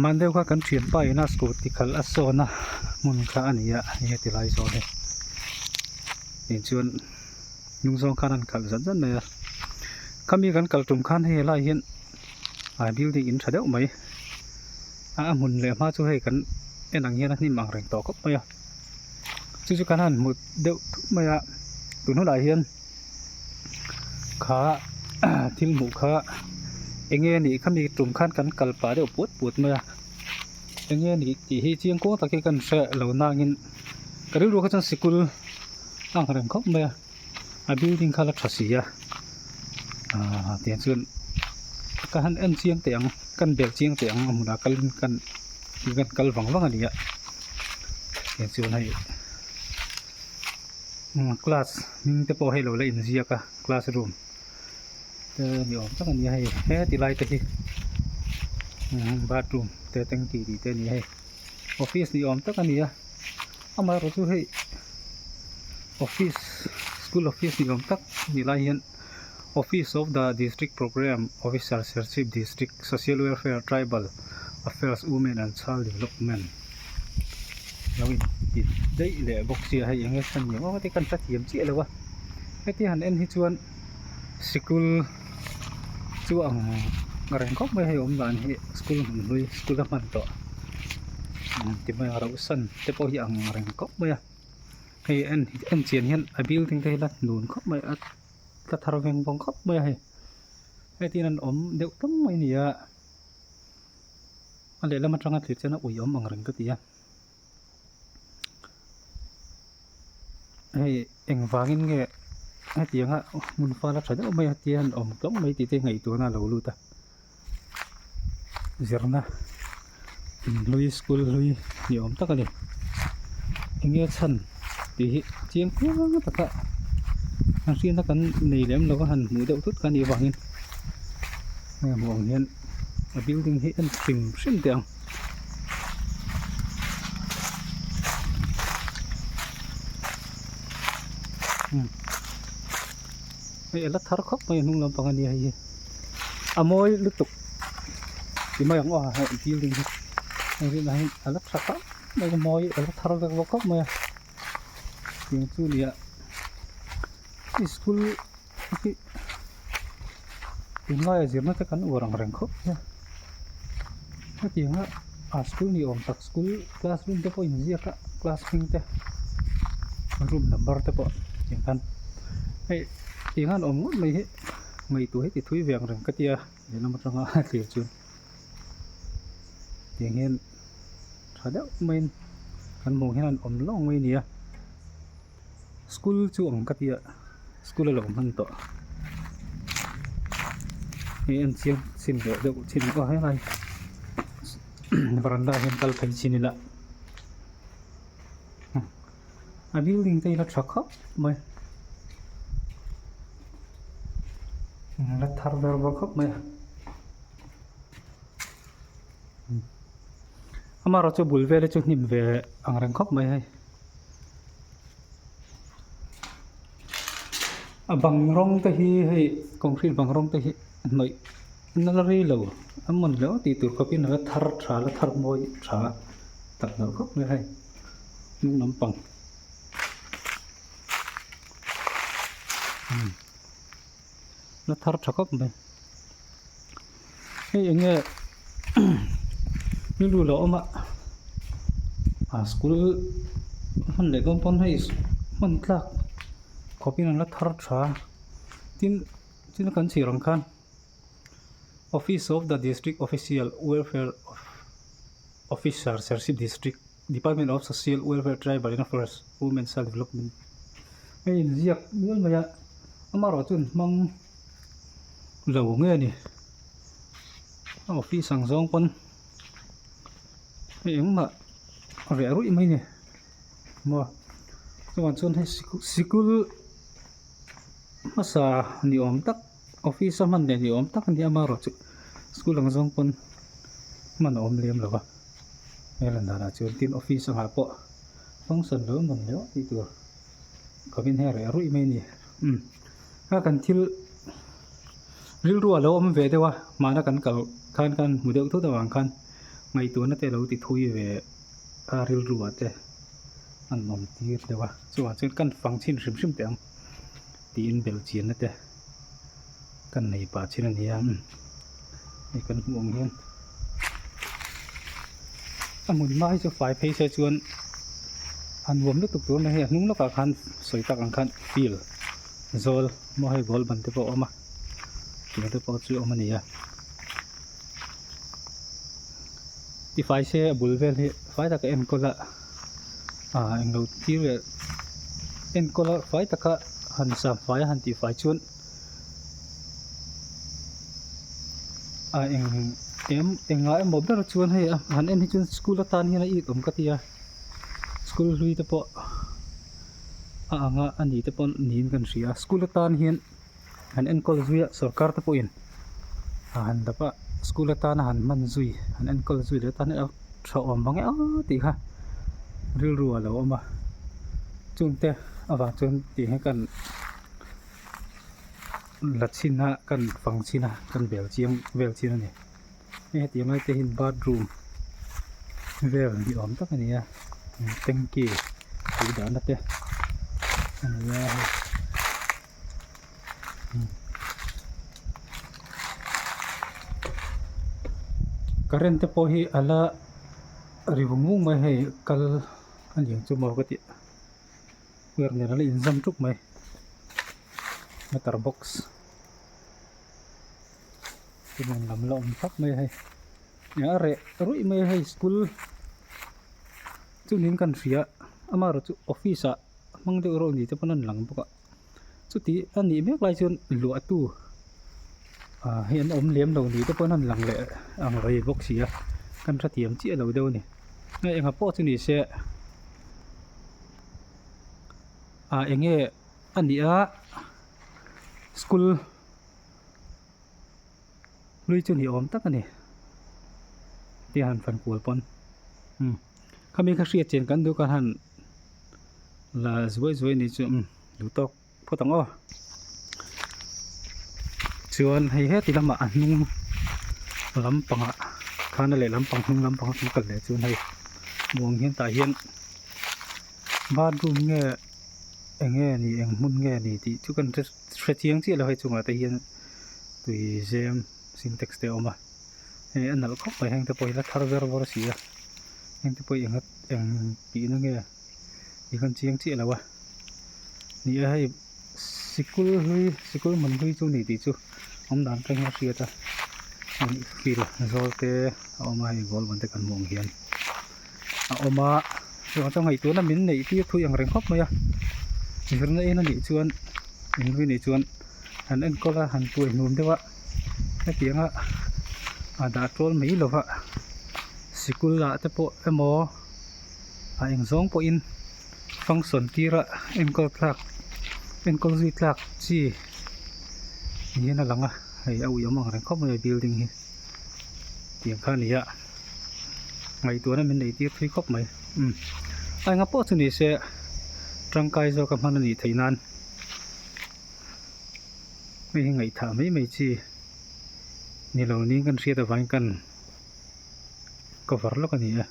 Hman deuh kha kan thianpa ina scooty khalh a sawn a hmun kha a ni a hei heti lai zawn hi tiang chuan hnung zawng khan an khalh zat zat mai a khami kan kal tum khan hei helai hian ah building in tha deuh mai a hmun leh hma chu hei kan en ang hian a hnim ang reng tawh khawp mai a chu chu kan han hmu deuh thut mai a tun hunah hian. Kha thil hmuh kha eng nge nih khami tum khan kan kal pah deuh put put mai a eng nge nih tih hi chiang kuang tak hi kan hre lo nangin ka rilru kha chuan sikul a ang reng khawp mai a a building kha la tha si a ahh tiang chuan ka han en chiang teh ang kan bel chiang teh ang a hmunah kalin kan kan kal vang vang a ni a tiang chuan hei. Class hming te pawh hei lo la inziak a classroom te ni awm tak a ni a hei heti lai te hi bathroom te tanky tih te a ni a hei office ni awm tak a ni a amaherawh chu hei office school office ni awm tak a nih lai hian office of the district programme officer serchhip district social welfare tribal affairs women and child development. Lo in ti daih leh bawk sia hei eng nge chhan ni ang aw te kan hrethiam chiah lo a heti han en hi chuan sikul chu ang reng khawp mai hei awm dan hi school hmun hlui school a hman tawh ti mai ang rauh san te pawh hi ang reng khawp mai a hei en en chian hian a building te hi la hnun khawp mai a tla thar veng vawng khawp mai a hei heti hian an awm deuh tlawng mai a ni a. A lehlam atanga thlir chuan a ui awm ang reng ka ti a hei engvangin nge hetianga hmun fal a tha deuh mai a tia an awm tlawng mai tih te ngaihtuahna a lo lut a zirna hlui school hlui ni awm tak a ni enge chhan tih hi chiang kuang taka an hriatna kan nei lem lo a han hmuh deuh thut kha a nih avangin hei hmuh ang hian. A building hi en hrim hrim teh ang hei a la thar khawp mai a hnung lampang a nia hei hi a mawi lutuk ti mai ang aw hei building hi hei rinah hian a la tha khawp mai a mawi a la thar vek bawk khawp mai a tiang chu nia school hi tunlaia zirna te kan uar ang reng khawp mai a hetianga a school ni awm tak school classroom te pawh inziak a class hming te room number te pawh tiang khan hei tiang hian awm ngawt mai hi ngaihtuah hi ti thui ve ang reng ka tia lehlam atanga a thlir chuan tiang hian tha deuh maiin kan hmuh hian an awm lawng mai a ni a. School chu ang ka tia school a lo hman tawh hei en chiang chin leh deuh chin aw helai varanda ah hian kal phei chin ila a building te hi la tha khawp mai la thar ber bawk khawp mai a amaherawhchu bul vel hi chu hnim ve ang reng khawp mai hei. A bang rawng te hi hei concrete bang rawng te hi hnawih na la rei lo a mawn hle tih tur khawpin a la thar tha a la thar mawi tha tak hlauh khawp mai a hei hnung lampang umm la thar tha khawp mai hei eng nge rilru lo awm a ah school hman leh dawn pawn hei hman tlak khawpin an la thar tha a tin tin kan chhir ang khan office of the district official welfare officer serchhip district department of social welfare tribal affairs women child development hei inziak nual mai a amaherawhchu an hmang lo nge a ni a office ang zawng pawn hei engmah a reh ruih mai a ni maw chuvang chuan hei sikul hmasa ni awm tak office a hman leh ni awm tak a ni a amaherawhchu school ang zawng pawn hman a awm lem lo va he lan danah chuan tin office angah pawh function lo mawn leh tih tur khawpin hei a reh ruih mai a ni umm a kan thil rilru a lo awm ve deuh a hmana kan kal khan khan hmu deuh thut avang khan. Ngaihtuahna te lo ti thui ve a rilru ah te an awm tir deuh a chuvang chuan kan fang chhin hrim hrim teh ang tiin bel chianna te kan nei pah chin a ni a hei kan hmuh ang hian a hmun hma hi chu fai phei se chuan a nuam lutuk tur a ni hei a hnung lawkah khan sawi tak ang khan field zawl maw hei ball ban te pawh a awm a tiang te pawh chu a awm a ni a. Tifai se a bul vel hi fai taka enkawl a ah englo tir leh enkawl a fai taka han sam fai a han tih fai chuan ah eng em engah emaw ber chuan hei han en hi chuan school atan hian a it awm ka ti a school hlui te pawh a ang a ani te pawh niin kan hria a school atan hian. Han enkawl zui a sorkar te pawhin ah han dap a school atana han hman zui han enkawl zui leh atan a tha awm vang e aw tih kha rilru a lo awm a chungte avang chuan tih hi kan la chhin a kan fang chhin a kan bel chiang vel chiang a ni hei hetiang lai te hian bathroom vel ni awm tak a ni a tanky tui dahna te a ni a hei. Current te pawh hi a la ri vung vung mai hei kal a ni ang chu maw ka tih wire nen a la inzam tuk mai meter box te nen lam la awm thlap mai a hei a reh ruih mai a hei school chu niin kan hria amaherawhchu office ah hmang deuh erawh ni te pawn an lang bawk a. Chuti a nih mek lai chuan luahtu ah hei an awm lem lo ni te pawh an lang leh ang rei bawk si a kan hrethiam chiah lo deuh a ni hei engah pawh chu ni se ah eng nge a nih a school hlui chu ni awm tak a ni tia han fan kual pawn umm khami kha hriat chian kan duh khan han la zuai zuai ni chu umm duh tawk phawt ang aw chuan hei heti lamah a hnung lampangah khan a lehlam pang hnung lampang a kan kal leh chuan hei muang hian tah hian bathroom nge eng nge ni eng hmun nge ni tih chu kan hre hre chiang chiah lo hei chungah te hian tui zem sintex te a awm a hei a nalh khawp mai heng te pawh hi la thar ver vawr a si a heng te pawh hi eng eng tihna nge tih khan chiang chiah lo a ni e hei sikul hlui sikul hmun hlui chu ni tih chu awm dan atang hian a hriat a field zawl te a awm a hei goal ban te kan hmuh ang hian a awm a chuvang chuan ngaihtuahna min neih tir thui ang reng khawp mai a zirna en a nih chuan enghlui nih chuan han enkawl a han tuai hnum deuh a hetiang a a dah tawl mai lo va sikul ah te pawh emaw a eng zawng pawhin function tir a enkawl thlak enkawl zui tlak chi niin a lang a hei a ui awm ang reng khawp mai a building hi tiang kha a ni a ngaihtuahna min neih tir thui khawp mai umm a enga pawh chu ni se tangkai zawk a hman a nih theih nan hei hi ngaihthah mai mai chi ni lo niin kan hriat avangin kan cover lawk a ni e.